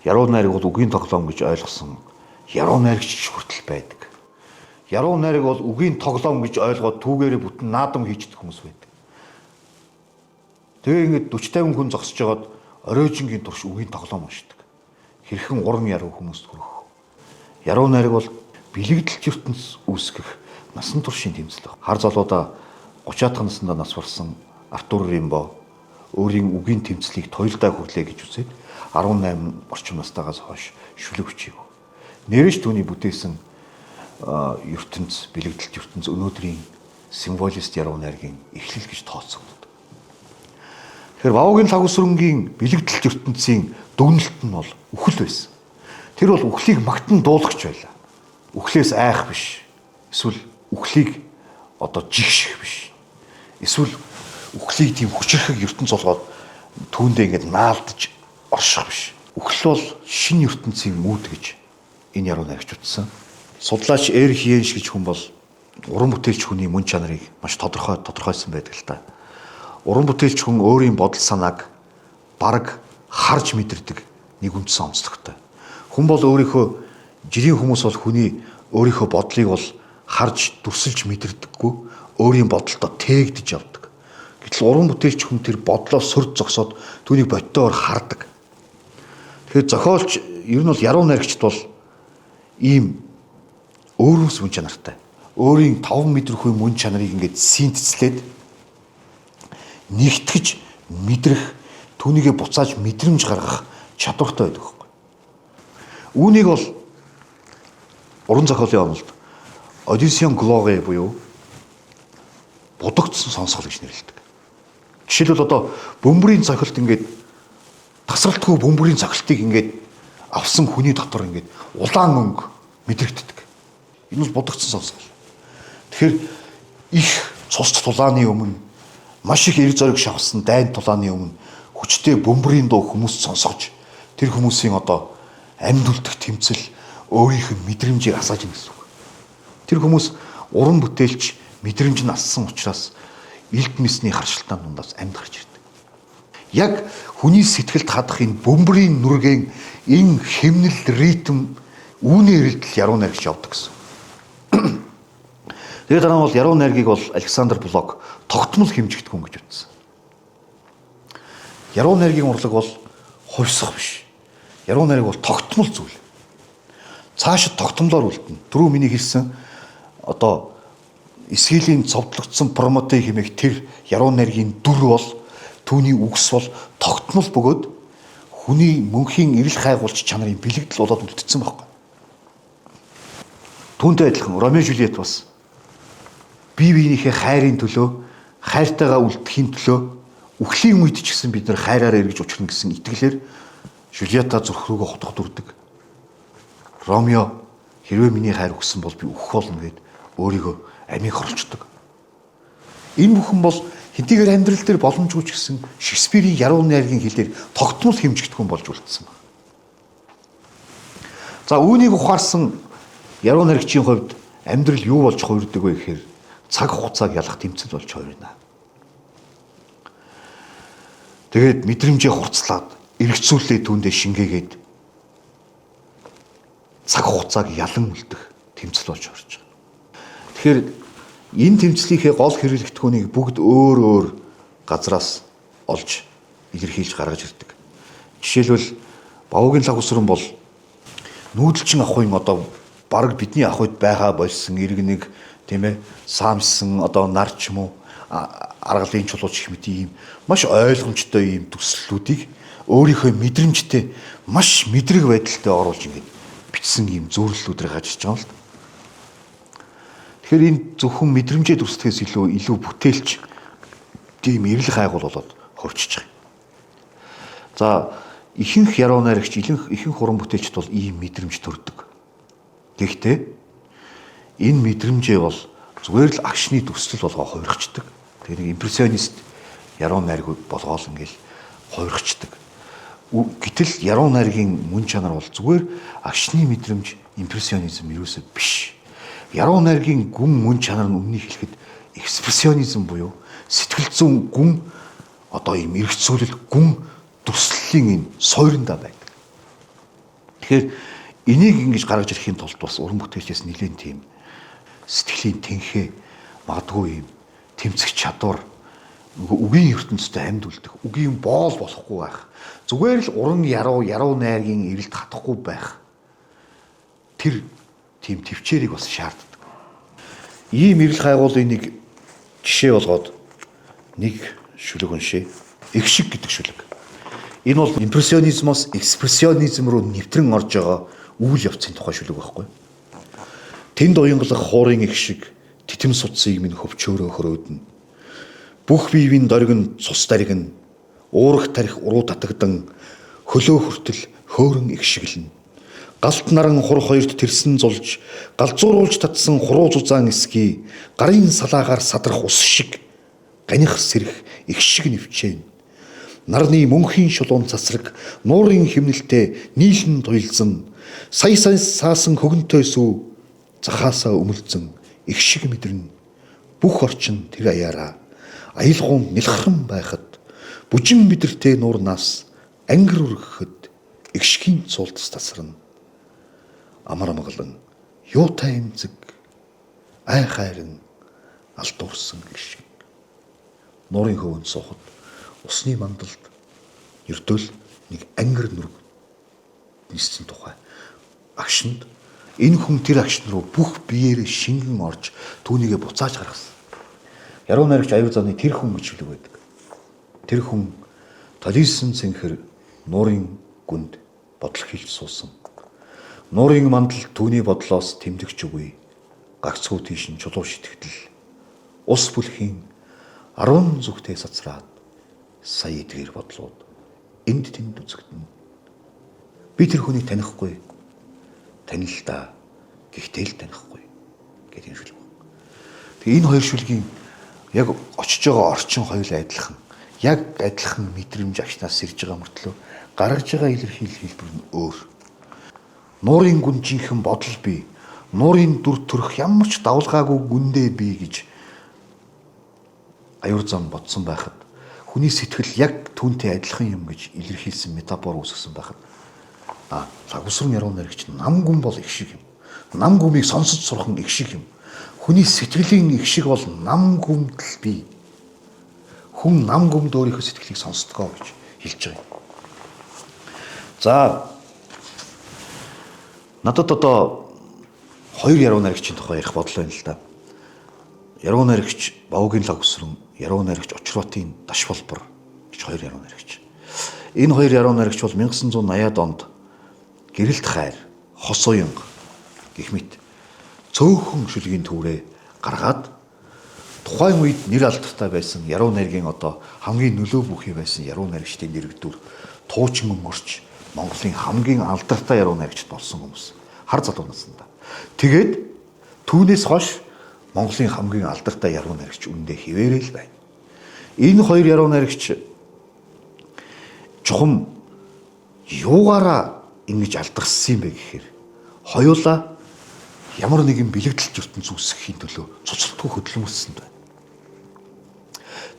Яруу найраг бол үгийн тоглоом гэж ойлгосон яруу найрагч хүртэл байдаг. Яруу найраг бол үгийн тоглоом гэж ойлгоод түүгээрээ бүтэн наадам хийждэг хүмүүс байдаг. Тэгээ ингээд 40 50 хүн зогсож байгаад оройжингийн турш үгийн тоглоом уншдаг. Хэрхэн уран яруу хүмүүст хүрэх. Яруу найраг бол бэлэгдэлч ертөнц үүсгэх насан туршийн тэмцэл. Хар залуудаа 30 дахь наснда нас барсан Артур Римбо өөрийн үгийн тэмцлийг туйлдаа хүрлээ гэж үзээд 18 орчим настайгаас хойш шүлэг хүчийг. Нэрэж түүний бүтээсэн ертөнц, бэлэгдэлт ертөнц өнөөдрийн символист яруу найргийн эхлэл гэж тооцогддог. Тэгэхээр Ваугийн Лагусрунгийн бэлэгдэлт ертөнцийн дүгнэлт нь бол үхэл байсан. Тэр бол үхлийг магтан дуулагч байлаа. Үхлээс айх биш. Эсвэл үхлийг одоо жигших биш. Эсвэл үхлийг тийм хүчрхэг ертөнц болгоод түүндээ ингээд наалдаж орших биш. Үхэл бол шинэ ертөнцийн үүд гэж энэ яруу найрагч утсан. Судлаач Эрих Йенш гэж хүн бол уран бүтээлч хүний мөн чанарыг маш тодорхойсон байдаг л та. Уран бүтээлч хүн өөрийн бодол санааг бараг харж мэдэрдэг нэг үндсэн онцлогтой. Хүн бол өөрийнхөө жирийн хүмүүс бол хүний өөрийнхөө бодлыг бол харж дүрсэлж мэдэрдэггүй, өөрийн бодолдоо тээгдэж явдаг. Гэтэл уран бүтээлч хүн тэр бодлоо сөрд зогсоод түүнийг боддоор хардаг. Тэгэхээр зохиолч ер нь бол яруу найрагчд бол ийм өөрөөс мөн чанартай. Өөрийн 5 мэдрэхүй мөн чанарыг ингээд синтезлээд нэгтгэж мэдрэх, түүнийгээ буцааж мэдрэмж гаргах чадвартай байдаг байхгүй. Үүнийг бол уран зохиолын онолд Audition Glory буюу будагдсан сонсгол гэж нэрлэдэг. Жишээлбэл одоо бөмбөрийн цохилт ингээд тасралтгүй бөмбөрийн цохилтыг ингээд авсан хүний дотор ингээд улаан өнгө мэдрэгддэг. Энэ бол будагдсан сонсгол. Тэгэхээр их цус тулааны өмнө, маш их эрг зориг шавсан дайн тулааны өмнө хүчтэй бөмбөрийн дуу хүмүүс сонсгож тэр хүмүүсийн одоо амьд үлдэх тэмцэл өөрийнх нь мэдрэмжийг асааж ийн гэсэн үг. Тэр хүмүүс уран бүтээлч мэдрэмж нь ассан учраас элд мэсний харшилтаан дундаас амьд гарч ирдэг. Яг хүний сэтгэлд хадах энэ бөмбөрийн нүргэн энэ хэмнэл ритм үүний эрэлдэл яруу найрагч явдаг гэсэн. Тэгээ дараа нь бол яруу найргийг бол Александр Блок тогтмол хэмжигдэх хүн гэж үзсэн. Яруу найргийн урлаг бол хувьсах биш. Яруу найраг бол тогтмол зүйл. Цаашид тогтмолоор үлдэнэ. Түрүү миний хэлсэн одоо Эсхилийн цовдлогдсон Прометей хэмээх тэр яруу найргийн дүр бол түүний үгс бол тогтмол бөгөөд хүний мөнхийн эрэл хайгуулч чанарын бэлэгдэл болоод үлдсэн байхгүй. Түүнтэй адилхан Ромео Жюльет бас бие биенийхээ хайрын төлөө, хайртайгаа үлдэхийн төлөө үхлийн үед ч гэсэн бид нар хайраараа эргэж учрна гэсэн итгэлээр Жюльета зүрх рүүгээ хотох дүрдэг. Ромео хэрвээ миний хайр өгсөн бол би үхэх болно гэд өөрийгөө амийг хорлцдог. Энэ бүхэн бол хэдийгээр амьдрал дээр боломжгүй ч гэсэн Шекспирийн яруу найргийн хэлээр тогтмол хэмжигдэхүүн болж үлдсэн байна. За үүнийг ухаарсан Яруу найрагчийн хувьд амьдрал юу болж хувирдаг вэ гэхээр цаг хугацааг ялах тэмцэл болж хувирна. Тэгээд мэдрэмжээ хурцлаад эргэцүүлээ түүндээ шингээгээд цаг хугацааг ялан үлдэх тэмцэл болж хувирч байгаа. Тэгэхээр энэ тэмцлийнхээ гол хэрэглэгдэхүүнийг бүгд өөр өөр газраас олж илэрхийлж гаргаж ирдэг. Жишээлбэл Бавуугийн лаг усран бол нүүдэлчин ахуйн одоо бараг бидний ах үед байгаа болсон иргэнэг тийм саамсан одоо нар ч юм уу аргалын чулууч гэх мэт ийм маш ойлгомжтой ийм төслүүдийг өөрийнхөө мэдрэмжтэй маш мэдрэг байдалтай оруулж ингээд бичсэн ийм зүйрлэлүүдээр гарч ирж байгаа юм л. Тэгэхээр энэ зөвхөн мэдрэмжээ дүрсдэхээс илүү бүтээлч тийм эрэл хайгуул болоод хөрчиж байгаа юм. За ихэнх яруу найрагч ихэнх уран бүтээлчд бол ийм мэдрэмж төрдөг. Гэхдээ энэ мэдрэмжээ бол зүгээр л агшны төсөл болгоо хувиргачдаг. Тэгээ нэг импрессионист яруу найраг болгоол ингээл хувиргачдаг. Гэтэл яруу найргийн мөн чанар бол зүгээр агшны мэдрэмж импрессионизм юусоо биш. Яруу найргийн гүн мөн чанар нь өмнөний хэлэхэд экспрессионизм буюу сэтгэл зүйн гүн одоо ийм эргцүүлэл гүн дүрслэлийн энэ суйрандаа байдаг. Тэгэхээр энийг ингэж гаргаж ирэхийн тулд бас уран бүтээлчээс нэлээд тийм сэтгэлийн тэнхээ магадгүй ийм тэмцэх чадвар нөгөө үгийн ертөнцтэй амьд үлдэх, үгийн боол болохгүй байх. Зүгээр л уран яруу найргийн эрэлт хатахгүй байх. Тэр тийм төвчээрийг бас шаарддаг. Ийм эрэл хайгуулын нэг жишээ болгоод нэг шүлэг уншъя. Эх шиг гэдэг шүлэг. Энэ бол импрессионизмоос экспрессионизм руу нэвтрэн орж байгаа үйл явцын тухай шүлэг байхгүй. Тэнд уянгалах хуурын эх шиг титэм судсыг минь хөвчөөрөө хөрөөднө. Бүх биевийн дориг нь цус дариг нь уурах тарих уруу татагдан хөлөө хүртэл хөөрөн их шиглэнэ. Галт наран хур хоёрт тэрсэн зулж галзууруулж татсан хуруу зузаан эсгий гарын салаагаар садрах ус шиг ганих сэрэх их шиг нэвчээн. Нарны мөнхийн шулуун цацраг нуурын химнэлтэй нийлэн туйлзан сая сая саасан хөгөнтэй сүү захаасаа өмөлзөн их шиг мэдрэн бүх орчин тэр аяараа аялгуун нэлхрэн байхад бүжин мэдэртэй нуурнаас ангир өргөхөд эгшгийн цуулдас тасарна. Амар амгалан юутай эмзэг ай хайрн алдуурсан их шиг. Нуурын хөвөнд суухад усны мандалд ердөөл нэг ангир нүрг ниссэн тухай агшинд энэ хүн тэр агшин руу бүх биеэрээ шингэн орж түүнийгээ буцааж гаргасан. Яруу найрагч аюу заны тэр хүн гэж шүлэг байдаг. Тэр хүн толисон цэнхэр нуурын гүнд бодол хилж суусан. Нуурын мандал түүний бодлоос тэмдэгч үгүй. Гагцхүү тийш нь чулуу шитгэдэл. Ус бүлхийн 10 зүгтээ сацраад сая эдгээр бодлууд энд тэнд үзэгдэнэ. Би тэр хүнийг танихгүй. Танил л да. Гэхдээ л танихгүй гэдэг энэ шүлэг. Тэгээ энэ хоёр шүлгийн яг очиж байгаа орчин хоёул адилхан. Яг адилхан мэдрэмж агшнаас сэрж байгаа мөртлөө гаргаж байгаа илэрхийлэл хэлбэр нь өөр. Нуурын гүн жинхэнэ бодол бий. Нуурын дүр төрх ямар ч давлгаагүй гүндээ бий гэж аюур зам бодсон байхад хүний сэтгэл яг түүнтэй адилхан юм гэж илэрхийлсэн метафор үүсгэсэн байхад лагусрын яруу найрагч нам гүн бол их шиг юм. Нам гүмийг сонсож сурхан их шиг юм. Хүний сэтгэлийн их шиг бол нам гүмдэл бий. Хүн нам гүмд өөрийнхөө сэтгэлийг сонсдгоо гэж хэлж байгаа юм. За надад одоо хоёр яруу найрагчийн тухай ярих бодол байна л да. Яруу найрагч Бавуугийн лагусран, яруу найрагч Очроотын Даш болбор гэж хоёр яруу найрагч. Энэ хоёр яруу найрагч бол 1980-ад онд гэрэлт хайр, хос уянга гэх мэт цөөхөн шүлгийн түүрээ гаргаад тухайн үед нэр алдартай байсан яруу найргийн одоо хамгийн нөлөө бүхий байсан яруу найрагчдын нэрвдүр туучин өнгөрч Монголын хамгийн алдартай яруу найрагчд болсон хүмүүс хар залуу наснда. Тэгээд түүнээс хойш Монголын хамгийн алдартай яруу найрагч үндэ хിവэрэл байна. Энэ хоёр яруу найрагч чухам юугаараа ингэж алдарсан юм бэ гэхээр хоёулаа ямар нэгэн бэлэгдэлт ертөнц үүсгэхийн төлөө цуцалтгүй хөдөлмөрлсөн байна.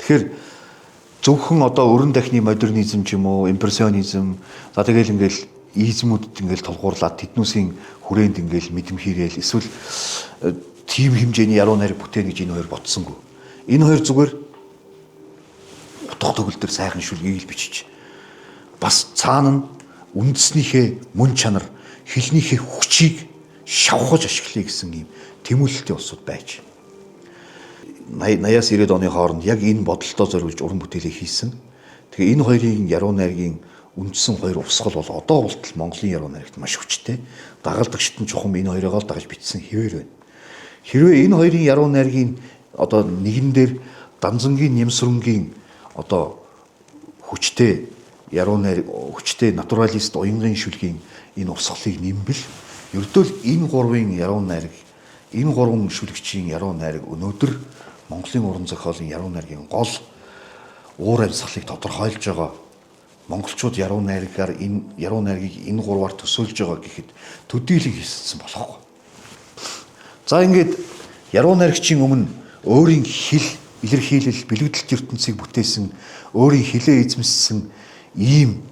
Тэгэхээр зөвхөн одоо өрн дахны модернизм ч юм уу, импрессионизм, за тэгэл ингээл измүүдэд ингээл тулгуурлаад тэднүүсийн хүрээнд ингээл мэдрэмхийрээл эсвэл тийм хэмжээний яруу найраг бүтээн гэж энэ хоёр бодсонгүй. Энэ хоёр зүгээр утга төгөл төр сайхан шүлгийг л бичиж бас цаана нь үндснийхээ мөн чанар, хэлнийхээ хүчийг шавхаж ашиглая гэсэн ийм тэмүүлэлтэй улсууд байж. 80-аас 90-ад оны хооронд яг энэ бодолтоо зориулж уран бүтээлээ хийсэн. Тэгээ энэ хоёрын яруу найргийн үндсэн хоёр увсгал бол одоо болтол Монголын яруу найрагт маш хүчтэй. Дагалдагчид нь чухам энэ хоёроо л дагаж бичсэн хэвээр байна. Хэрвээ энэ хоёрын яруу найргийн одоо нэгэн дээр Данзангийн Нямсрунгийн одоо хүчтэй яруу найр, хүчтэй натуралист уянгын шүлгийн энэ увсгалыг нэмбэл ердөө л энэ гурвын яруу найраг, энэ гурван шүлэгчийн яруу найраг өнөөдөр Монголын уран зохиолын яруу найргийн гол уур амьсгалыг тодорхойлж байгаа. Монголчууд яруу найргаар энэ яруу найргийг энэ гурваар төсөөлж байгаа гэхэд төдийлөн хийсэлсэн болохгүй. За ингээд яруу найрагчийн өмнө өөрийн хэл, илэрхийлэл, бэлэгдэлт ертөнцийг бүтээсэн, өөрийн хилээ эзэмссэн ийм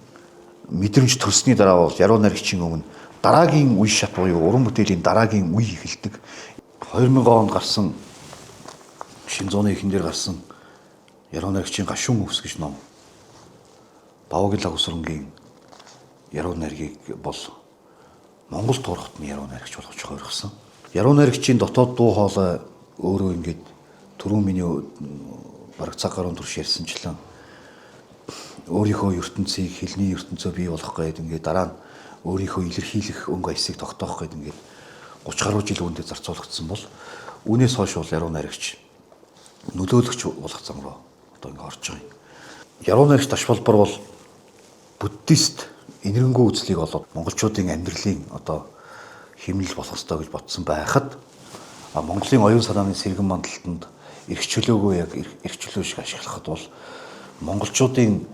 мэдрэмж төрсний дараа бол яруу найрагчийн өмнө дараагийн үе шат буюу уран бүтээлийн дараагийн үе эхэлдэг. 2000 онд гарсан шинэ зууны эхэн дээр гарсан яруу найрагчийн гашуун өвс гэж ном. Даваагийн Лагусрангийн яруу найргийг бол Монгол туурхтны яруу найрагч болгож хойрхсон. Яруу найрагчийн дотоод дуу хоолой өөрөө ингээд түрүүн миний бараг цаг гаруй турш ярьсанчлан өөрийнхөө ертөнцийг, хэлний ертөнцөө бий болгох гээд ингээд дараа нь өөрийнхөө илэрхийлэх өнгө аясыг тогтоох гээд ингээд 30 гаруй жил үүндээ зарцуулагдсан бол үүнээс хойш бол яруу найрагч нөлөөлөгч болох зам руу одоо ингээд орж байгаа юм. Яруу найрагч Ташбалбар бол буддист энэрэнгүй үзлийг болоод монголчуудын амьдралын одоо химнэл болох ёстой гэж бодсон байхад Монголын оюун санааны сэргэн мандалтанд эрх чөлөөгөө яг эрх чөлөө шиг ашиглахад бол монголчуудын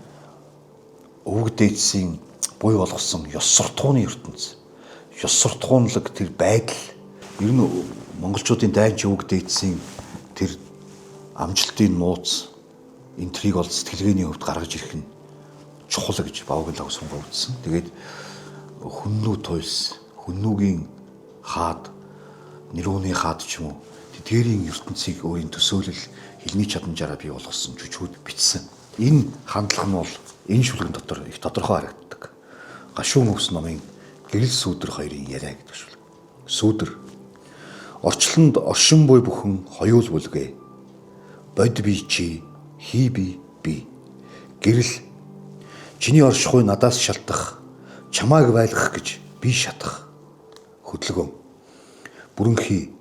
өвөг дээдсийн буй болгосон ёс суртахууны ертөнц, ёс суртахуунлаг тэр байдал ер нь монголчуудын дайнч өвөг дээдсийн тэр амжилтын нууц энтриг бол сэтгэлгээний хувьд гаргаж ирэх нь чухал гэж Бавгийн Лагусрангаа үзсэн. Тэгээд хүннүү туйлс, хүннүүгийн хаад, нэрүүний хаад ч юм уу тэдгээрийн ертөнцийг өөрийн төсөөлөл хэлний чадамжаараа бий болгосон жүжигүүд бичсэн. Энэ хандлага нь бол энэ шүлгэн дотор их тодорхой харагддаг. Гашуун өвс номын гэрэл сүүдэр хоёрын яриа гэдэг шүлэг. Сүүдэр орчлонд оршин буй бүхэн хоёул бүлгээ. Бод би чи, хий би би. Гэрэл чиний оршихуй надаас шалтах, чамааг байлгах гэж би шатах. Хөдөлгөөн бүрэнхий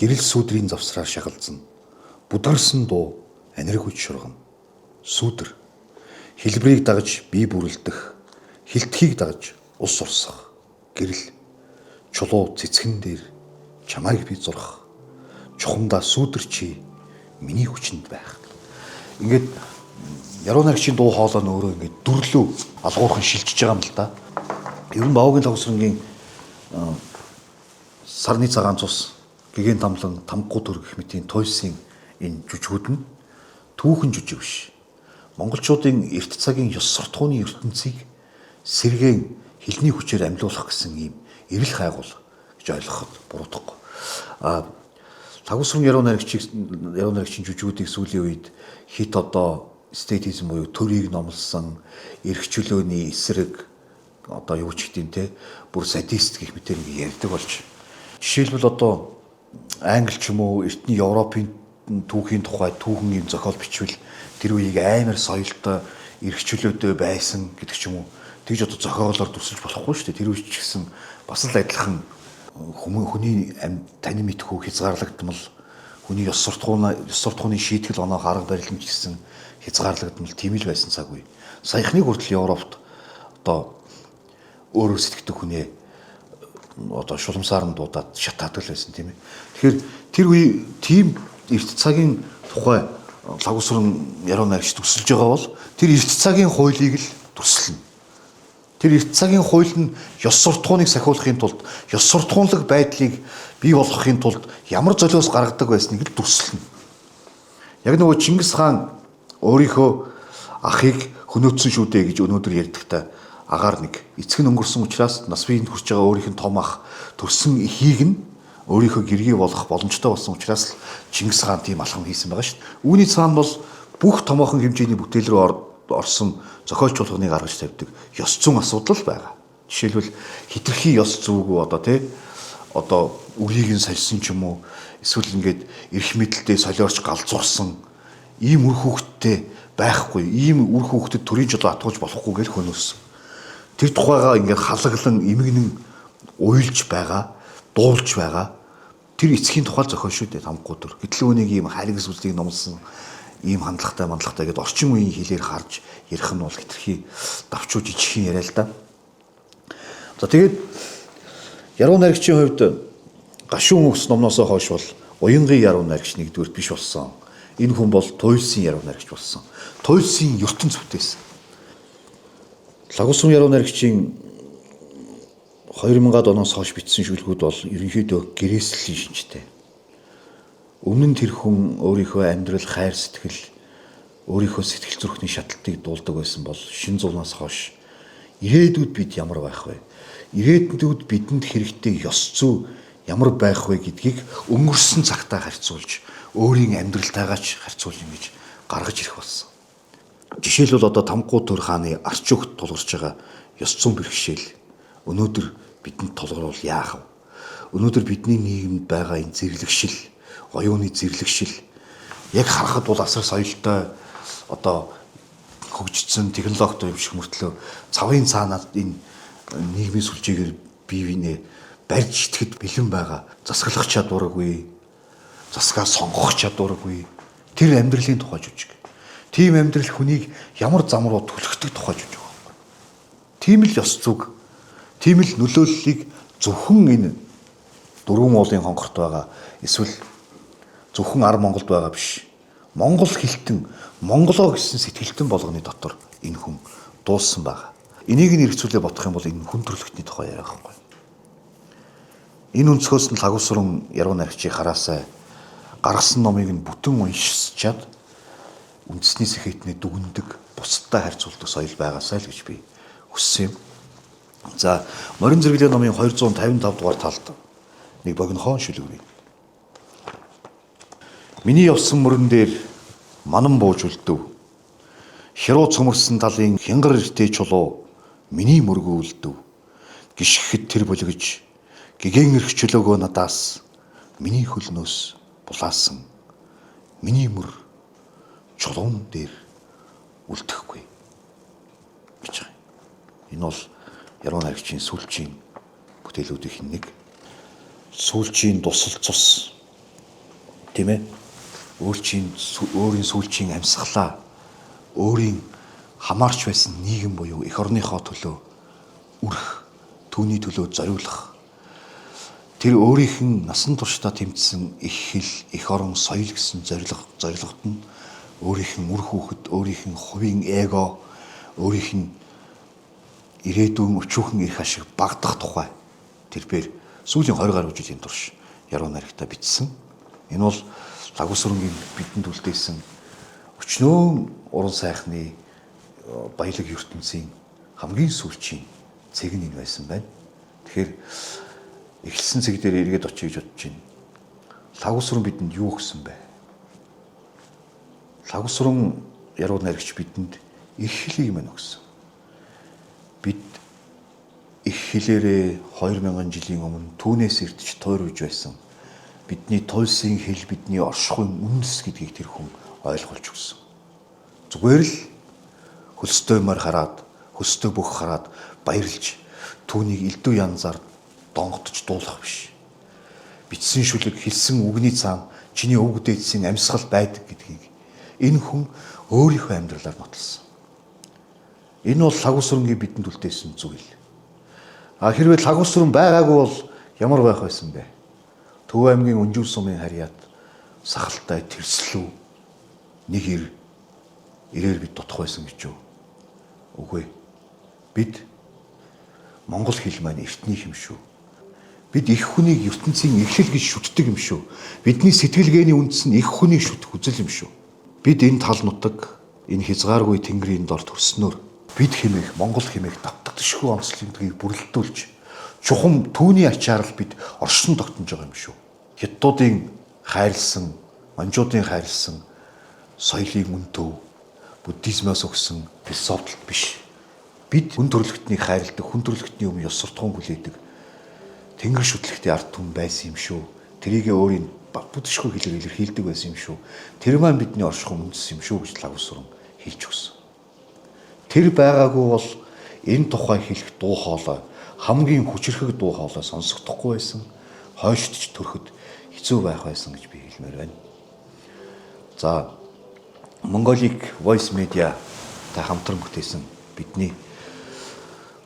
гэрэл сүүдрийн завсраар шагалзана. Бүдгэрсэн дуу анираг хүч шургана. Сүүдэр хэлбэрийг дагаж бие бүрэлдэх, хилтхийг дагаж ус урсах. Гэрэл чулуу цэцгэн дээр чамайг би зурах. Чухамдаа сүүдэр чи миний хүчинд байх. Ингээд яруу найрагчийн дуу хоолой нь өөрөө ингээд дүрлөө алгуурхан шилжиж байгаа юм л да. Ер нь Бавгийн Лагусрангийн сарны цагаан цус, гэгээн тамлан, тамггүй төр гэх мэтийн туйсын энэ жүжигүүд нь түүхэн жүжиг биш. Монголчуудын эрт цагийн ёс суртахууны ертөнцийг сэргээн хэлний хүчээр амьлуулах гэсэн ийм эрэл хайгуул гэж ойлгоход буруудахгүй. Лагусран яруу найрагчийн жүжигүүдийг сүүлийн үед хит одоо эстетизм буюу төрийг номлосон, эрх чөлөөний эсрэг одоо юу ч гэдэм те бүр садист гэх мэтэр ингэ ярьдаг болж. Жишээлбэл одоо Англи ч юм уу эртний Европын түүхийн тухай түүхэн юм зохиол бичвэл тэр үеийг амар соёлтой, эрх чөлөөтэй байсан гэдэг ч юм уу. Тэгж одоо зохиолоор дүрсэлж болохгүй шүү дээ. Тэр үеч ч гэсэн бас л адилхан хүний танин мэдхүү хязгаарлагдмал, хүний ёс суртахууны шийтгэл оноо арга барил нь ч гэсэн хязгаарлагдмал тийм л байсан цаг үе. Саяхныг хүртэл Европт одоо өөрөө сэтгэдэг хүнээ одоо шуламсаар нь дуудаад шатаадаг л байсан тийм ээ. Тэгэхээр тэр үе тийм эрт цагийн тухай Лагусран яруу найрагч төсөлж байгаа бол тэр эрт цагийн хуулийг л төсөлнө. Тэр эрт цагийн хууль нь ёс суртахууныг сахиулахын тулд, ёс суртахуунлаг байдлыг бий болгохын тулд ямар золиос гаргадаг байсныг л дүрслэнэ. Яг нөгөө Чингис хаан өөрийнхөө ахыг хөнөөцсөн шүү дээ гэж өнөөдөр ярьдагтай агаар нэг эцэг нь өнгөрсөн учраас нас биеинд хүрч байгаа өөрийнх нь том ах төрсөн эхийг нь өөрийнхөө гэргий болох боломжтой болсон учраас л Чингис хаан тийм алхам хийсэн байгаа шүү дээ. Үүний цаана бол бүх томоохон хэмжээний бүтээл рүү орсон зохиолч болгоныг гаргаж тавьдаг ёс зүйн асуудал байгаа. Жишээлбэл, хитрхи ёс зүйгүй одоо тий одоо үрийг нь сольсон ч юм уу, эсвэл ингээд эрх мэдэлтэй солиорч галзуурсан ийм үр хүүхэдтэй байхгүй, ийм үр хүүхдэд төрийн жолоо атгуулж болохгүй гэж хөнөөсөн. Тэр тухайгаа ингээд халаглан эмгэнэн уйлж байгаа, дуулж байгаа тэр эцгийн тухай зохиол шүү дээ, Тамгагүй төр. Гэтэл үүнийг ийм хайрыг сүлийг номлосон ийм хандлагатай мандлагатай гэдээ орчин үеийн хэлээр харж ярих нь бол хитрхи давчуу жижигхэн яриа л да. За, тэгээд яруу найрагчийн хувьд Гашуун өвс номноосоо хойш бол Уянгийн яруу найрагч нэгдүгээр биш болсон. Энэ хүн бол туйлсын яруу найрагч болсон. Туйлсын ертөнц бүтээсэн. Лагусан яруу найрагчийн 2000-ад оноос хойш бичсэн шүлгүүд бол ерөнхийдөө гэрээслийн шинжтэй. Өмнө нь тэр хүн өөрийнхөө амьдрал, хайр сэтгэл, өөрийнхөө сэтгэл зүрхний шатлалтыг дуулдаг байсан бол шинэ зуунаас хойш ирээдүйд бид ямар байх вэ? Ирээдүйд бидэнд хэрэгтэй ёс зүй ямар байх вэ гэдгийг өнгөрсөн цагтаа харьцуулж, өөрийн амьдралтайгаа ч харьцуулж ингэж гаргаж ирэх болсон. Жишээлбэл, одоо Тамгагүй төр хааны арч өгт тулгарч байгаа ёс зүйн бэрхшээл өнөөдөр бидэнд тулгаруул яах вэ? Өнөөдөр бидний нийгэмд байгаа энэ зэрлэгшил, оюуны зэрлэгшил яг харахад бол асар соёлтой, одоо хөгжсөн технологитой юм шиг мөртлөө цавын цаанаад энэ нийгмийн сүлжээгээр бие биенээ барьж итгэд бэлэн байгаа, засаглах чадваргүй, засгаа сонгох чадваргүй тэр амьдралын тухай жүжиг. Тийм амьдрал хүнийг ямар зам руу түлхдэг тухай жүжиг байхгүй. Тийм л ёс зүг, тийм л нөлөөллийг зөвхөн энэ дөрвөн уулын хонхорт байгаа эсвэл зөвхөн ар Монголд байгаа биш. Монгол хэлтэн, Монголоо гэсэн сэтгэлтэн болгоны дотор энэ хүн дуулсан байгаа. Энийг нь эргцүүлээ бодох юм бол энэ хүн төрөлхтний тухай яриа байхгүй. Энэ өнцгөөс нь Лагусран яруу найрагчийг хараасай гаргасан номыг нь бүтэн уншичаад үндэсний сэхэтний дүгндэг, бусадтай харьцуулдаг соёл байгаасай л гэж би хүссэн юм. За, морин зэрэглээ номын 255 дугаар талд нэг богинохон шүлэг байна. Миний явсан мөрөн дээр манан бууж үлдэв. Херуу цөмөрсөн талын хянгар эртээ чулуу миний мөргөө үлдэв. Гიშгэхэд тэр булгиж гэгэн эрх чөлөөгөө надаас миний хөлнөөс булаасан. Миний мөр чулуун дээр үлдэхгүй гэж байгаа. Энэ бол яруу найрагчийн сүүлчийн бүтээлүүдийн нэг. Сүүлчийн дусал цус, тийм ээ, өөрийн өөрийн сүүлчийн амьсгалаа өөрийн хамаарч байсан нийгэм буюу эх орныхоо төлөө үрэх, түүний төлөө зориулах, тэр өөрийнх нь насан туршдаа тэмцсэн эх хэл, эх орон, соёл гэсэн зорилгот нь өөрийнх нь үр хүүхэд, өөрийнх нь хувийн эго, өөрийнх нь ирээдүйн өчүүхэн эрх ашиг багадах тухай тэрбээр сүүлийн 20 гаруй жилийн турш яруу найрагтаа бичсэн. Энэ бол Лагусрынгийн бидэнд үлдээсэн өчнөөн уран сайхны баялаг ертөнцийн хамгийн сүүлчийн цэг нь энэ байсан байна. Тэгэхээр эхэлсэн цэг дээр эргээд очие гэж бодож байна. Лагусрын бидэнд юу өгсөн бэ? Лагусрын яруу найрагч бидэнд эх хэлийг мань өгсөн. Бид эх хэлээрээ 2000 жилийн өмнө түүнээс эртж тойрвж байсан. Бидний туйлсын хэл бидний оршихуйн үндэс гэдгийг тэр хүн ойлгуулж өгсөн. Зүгээр л хөлстэй морь хараад, хөлстэй бүх хараад баярлж, түүнийг элдв янзаар донготож дуулах биш. Бичсэн шүлэг, хэлсэн үгний цаана чиний өвөг дээдсийн амьсгал байдаг гэдгийг энэ хүн өөрийнхөө амьдралаар нотолсон. Энэ бол Лагусрынгийн бидэнд үлдээсэн зүйл. А хэрвээ Лагусрын байгаагүй бол ямар байх байсан бэ? Төв аймгийн Өнжил сумын харьяат сахалтай тэрслүү нэг ирээр бид дутах байсан гэж юу? Үгүй. Бид Монгол хэл маань эртнийх юм шүү. Бид их хүнийг ертөнцийн эхлэл гэж шүтдэг юм шүү. Бидний сэтгэлгээний үндэс нь их хүнийг шүтэх үзэл юм шүү. Бид энэ тал нутаг энэ хязгааргүй тэнгэрийн дор төрснөөр бид хэмээх Монгол хэмээх давтагдшгүй онцлогдгийг бүрэлдүүлж чухам түүний ачаар л бид оршин тогтнож байгаа юм шүү. Хятадуудын хайрлсан, манжуудын хайрлсан соёлын үн төв буддизмаас өгсөн философилт биш. Бид хүн төрөлхтнийг хайрладаг, хүн төрөлхтний өмнө ёс суртахуун хүлээдэг тэнгэр шүтлэгтийн ард түмэн байсан юм шүү. Тэрийг өөрийн бүтэшгүй хэлээр илэрхийлдэг байсан юм шүү. Тэр маань бидний оршихуй үндэс юм шүү гэж Лагусуран хэлж өгсөн. Тэр байгаагүй бол энэ тухай хэлэх дуу хоолой хамгийн хүчирхэг дуу хоолой сонсогдохгүй байсан. Хойшдч төрөхөд хэцүү байх байсан гэж би хэлмээр байна. За Mongolic Voice Media та хамтран бүтээсэн бидний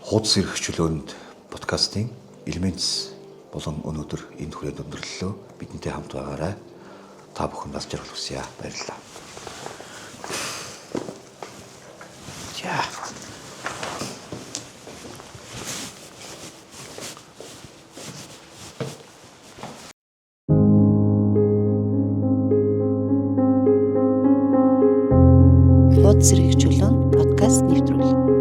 хуудас эрх чөлөөнд подкастын Elements болон өнөөдөр энэ хүрээд өндөрлөлөө. Бидэнтэй хамт байгаарай. Та бүхэнд аз жаргал хүсье. Баярлалаа. За. Хуудас эрх чөлөөнд подкаст нэвтрүүлэг.